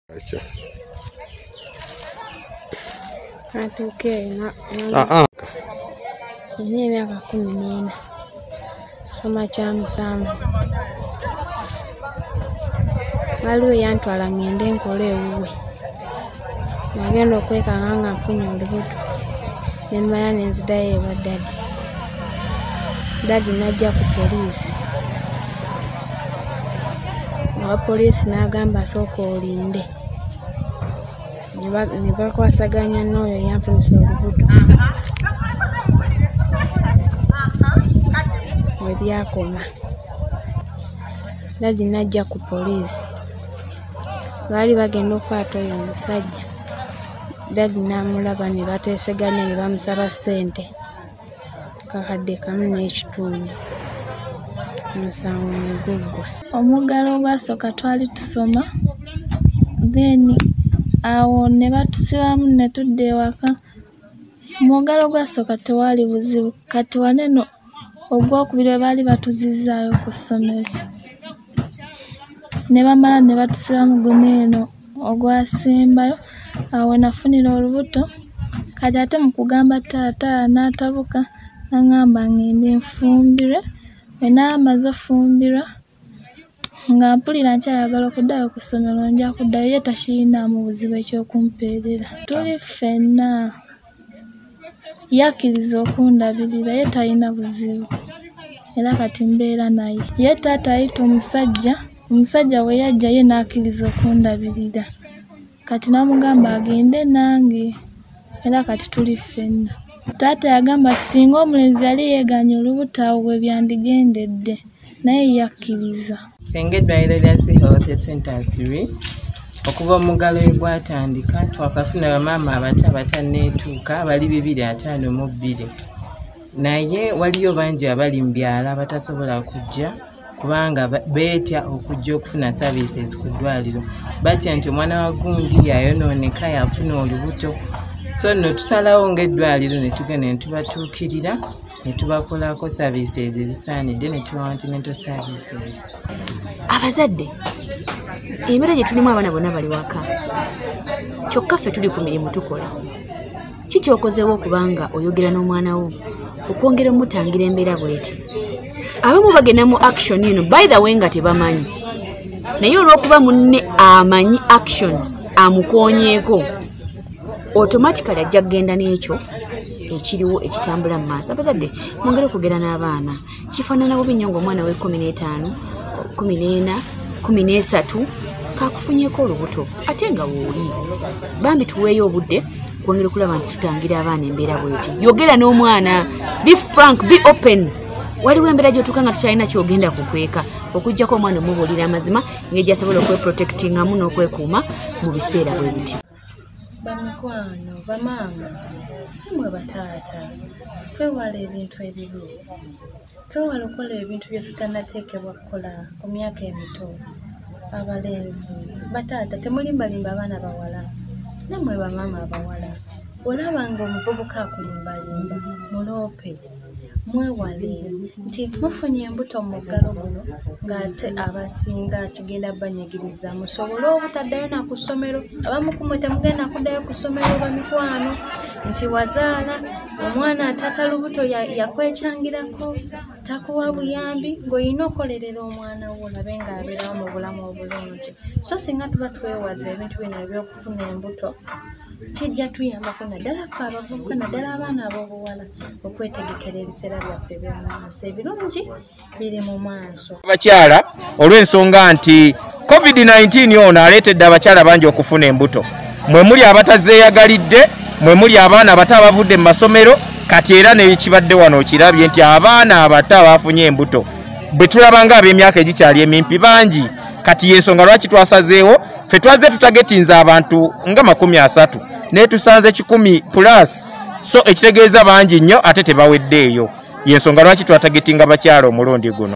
Nina emyaka 14, nsoma kyamusanvu. Waliwo eyantwala ngende nkole ewuwe. Nagenda okwekanga nga nfunye olubuto, ne mmala ne nziddayo ewa daddy. Daddy n'ajja ku poliisi. Owa poliisi n'agamba sooka olinde. Ne bakwasaganya n'oyo eyanfunyisa olubuto. We byakoma. Daddy n'ajja ku poliisi. Baali bagenda okukwata oyo omusajja. Daddy n'amulaba ne bateeseganya ne bamusaba ssente 1.5 kakadde. Omusango ne guggwa. Omuggalo ogwasooka twali tusoma, then awo ne batusibamu ne tudda ewaka. Omuggalo ogwasooka tewaali buzibu, kati wano eno ogwokubiri bwe baali batuzizzaayo ku ssomero. Ne bamala ne batusibamu guno eno ogwasembayo, awo we nafunira olubuto. Kati ate mu kugamba taata n'atabuka n'aŋŋamba ŋŋende nfumbirwe. Bwe namaze ofumbirwa nga mpulira nkyayagala okuddayo ku ssomero nja kuddayo, ye takirinaamu buzibu eky'okumpeerera. Tuli ffenna, yakkiriza okundabirira, ye talina buzibu era kati mbeera naye. Ye taata ayita omusajja, omusajja bwe yajja ye n'akkiriza okundabirira. Kati n'amugamba agende nange era kati tuli ffenna. Taata yagamba singa omulenzi yali yeegaanye olubuto awo we byandigendedde, naye yakkiriza. Ffe ng'eddwaliro lya C Health Center 3 okuva omuggalo we gwatandika twakafuna bamaama abato abatanneetuuka bali 252, naye waliyo bangi abali mu byalo abatasobola kujja kubanga beetya okujja okufuna services ku ddwaliro. Batya nti omwana wa gundi yayonooneka yafuna olubuto. So nno tusalawo ng'eddwaliro ne tugenda ne tubatuukirira ne tubakolako services ezisaanidde ne tubawa antenatal services. Abazadde embeera gye tulimu abaana bonna bali waka, kyokka ffe tuli ku mirimu tukola. Ki ky'okozeewo okubanga oyogera n'omwana wo okwongera omutangira embeera bw'eti? Abamu bagenda mu action eno by the way nga tebamanyi, naye olw'okuba munne amanyi action amukoonyeeko, automatically ajja kugenda n'ekyo ekiriwo ekitambula mu maaso. Abazadde mwongere okwogera n'abaana. Kifaanana bubi nnyo ng'omwana we 15, 14, 13 kakufunyeeko olubuto ate nga wooli. Bambi tuweeyo obudde kwongera okulaba nti tutangira abaana embeera bw'eti. Yogera n'omwana, be frank, be open. Waliwo embeera gy'otuuka nga tukyalina ky'ogenda kukweka, okuggyako omwana omubuulira amazima engeri gy'asobola okweprotectingamu n'okwekuuma mu biseera bwe biti. Bamikwano, bamaama, mmwe bataata, twewale ebintu ebibi. Twewale okukola ebintu bye tutannateekebwa kukola ku myaka emito. Abalenzi, bataata temulimbalimba abaana bawala, nammwe bamaama abawala. Olaba ng'omuvubuka akulimbalimba, muloope, mwewale nti mufunye embuto mu muggalo guno ng'ate abasinga kigenda banyigiriza musobole obutaddayo na ku ssomero. Abamu ku mmwe temugenda kuddayo ku ssomero bamikwano, nti wazaala omwana ataata lubuto yakwekyangirako, takuwa buyambi, ng'olina okolerera omwana wo olabe ng'abeerawo mu bulamu obulungi. So singa tuba twewaza ebintu bino eby'okufuna embuto, kijja tuyambako naddala ffe abavubuka, naddala abaana ab'obuwala okwetegekera ebiseera byaffe eby'omu maaso. Ebirungi biri mu maaso. Abakyala olw'ensonga nti COVID-19 ono aleetedde abakyala bangi okufuna embuto. Mwe muli abatazeeyagalidde, mwe muli abaana abato abavudde mu masomero, kati era n'ekibadde wano okirabye nti abaana abato abafunye embuto bwe tulaba ng'ab'emyaka egikyali emimpi bangi. Kati y'ensonga lwaki twasazeewo ffe twazze tutagetinza abantu nga 30 naye tusanze 100 plus, so ekitegeeza bangi nnyo ate tebaweddeeyo. Y'ensonga lwaki twatagetinga bakyala omulundi guno.